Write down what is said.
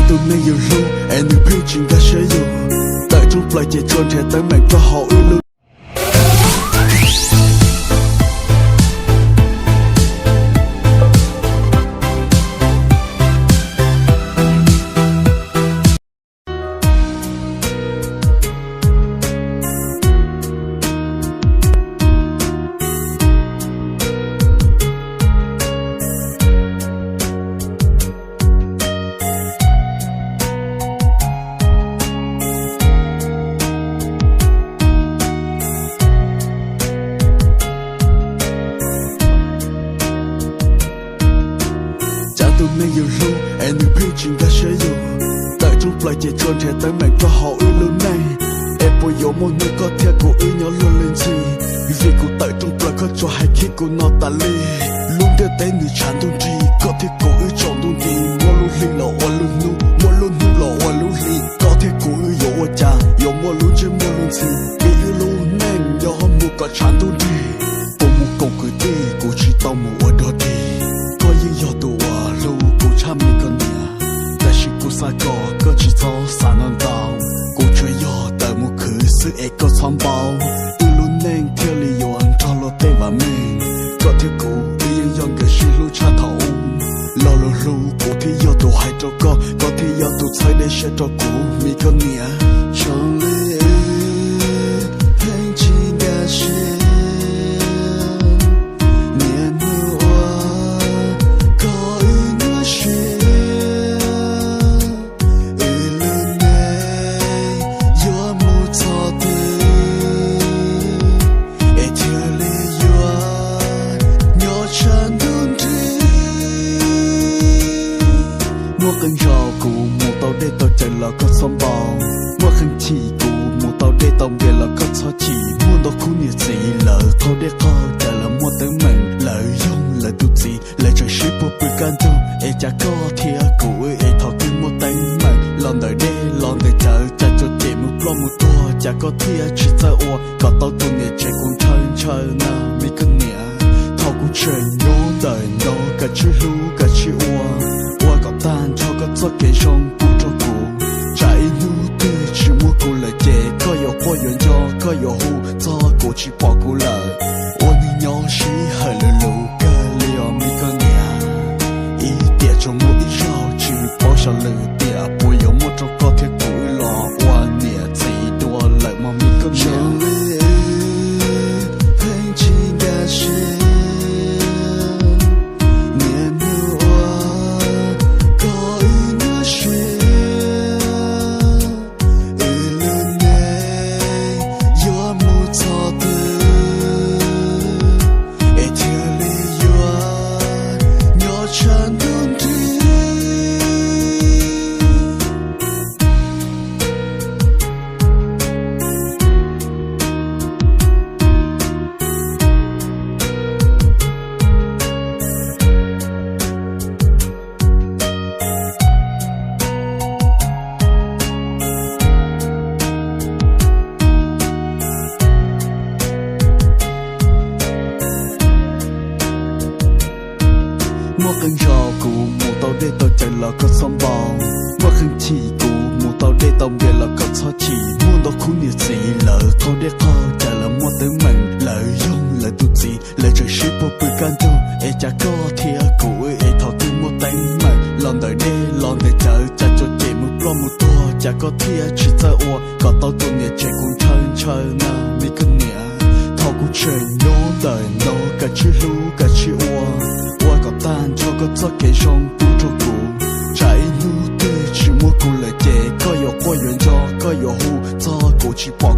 Tus neeg yus hlub es nws pheej tsis nkag siab yus, tawm rooj plaws ces tsuas nrhiav teeb meem rau hauv wb lub. Cas tus neeg yus hlub es nws pheej tsis nkag siab yus, tawm rooj plaws ces tsuas nrhiav teeb meem rau hauv wb lub neej. Es puas yuav muaj hnub koj thiab kuv wb nyob luag li ntxhi? Vim kuv tawm rooj plaws koj tsuas hais khib kuv no tas li. Lub ntiaj teb nws tshav ntuj nrig, koj thiab kuv wb tsaus ntuj nti, muaj lub hli los ua lub hnub, muaj lub hnub los ua lub hli. Koj thiab kuv wb yuav ua cas yuav muaj lub ntsej muag lub ntxhi? Vim wb lub neej nyob mus kom tshav ntuj nrig. Kuv mus koom kwv tij, kuv tsis tau mus ua dog dig. Koj yeej yog tus uas hlub kuv tshaj me koj niam, tiam sis kuv xav kom koj tsis txhob xav ntau ntau. Kuv tsuas yog tawm mus khwv xwb es koj txhob npau, wb lub neej thiaj li yuav nrog luag tej vam meej. Koj thiab kuv wb yeej yog nkawd sib hlub tshaj thaum ub. Lo lus hlub kuv thiaj yog tus hais rau koj, koj thiaj yog tus txhawb dej siab rau kuv, me koj niam. Zoo li wb pheej tsis nkag siab, niaj hnub ua koj wb nyuaj siab. Wb lub neej yuav mus txog twg es thiaj li yuav nyob tshav ntuj nrig. Muaj qee zaus kuv mus tau dej tau cawv los koj txhob npau, muaj qee chim kuv mus tau dej tau npias los koj txhob chim. Muaj ntau khub niam txiv lawv qaug dej qaug cawv, lawv muaj teeb meem, lawv yoog lawv tus txiv, lawv tseem sib puag pw kaj ntug. Es cas koj thiab kuv wb es thaum twg muaj teeb meem los ntawm dej los ntawm cawv, cas tsuas cem mus ploj mus tuag, cas koj thiaj tsis txawj ua kom tau tus niam tsev kuv ntshaw ntshaw na, me koj niam. Thaum kuv tseem nyob ntawm no, koj tsij hlub koj tsij ua, ua kom tag nrho koj txoj kev zoo pub rau kuv. Tsam ib hnub twg tsis muaj kuv lawm ces koj yuav quaj yuav nco, koj yuav hu txog kuv tsis pom kuv lawm. Ua neeg nyob sib hawm lus lus kawg li os me koj niam. Ib tiam tsuas muaj ib zaug tsis paub xyaum lwm tiam, puas yuav muaj rau koj thiab kuv wb los ua niam txiv dua lawm mog me koj niam. Zoo li wb pheej tsis nkag siab, niaj hnub ua koj wb nyuaj siab. Wb lub neej yuav mus txog twg es thiaj li yuav nyob tshav ntuj nrig. Muaj qee zaus kuv mus tau dej tau cawv los koj txhob npau, muaj qee chim kuv mus tau dej tau npias los koj txhob chim. Muaj ntau khub niam txiv lawv qaug dej qaug cawv, lawv muaj teeb meem, lawv yoog lawv tus txiv, lawv tseem sib puag pw kaj ntug. Es cas koj thiab kuv wb es thaum twg muaj teeb meem los ntawm dej los ntawm cawv, cas tsuas cem mus ploj mus tuag, cas koj thiaj tsis txawj ua kom tau tus niam tsev kuv ntshaw ntshaw na, me koj niam. Thaum kuv tseem nyob ntawm no, koj tsij hlub koj tsij ua, ua kom tag nrho koj txoj kev zoo pub rau kuv. Tsam ib hnub twg tsis muaj kuv lawm ces koj yuav quaj yuav nco, koj yuav hu txog kuv tsis pom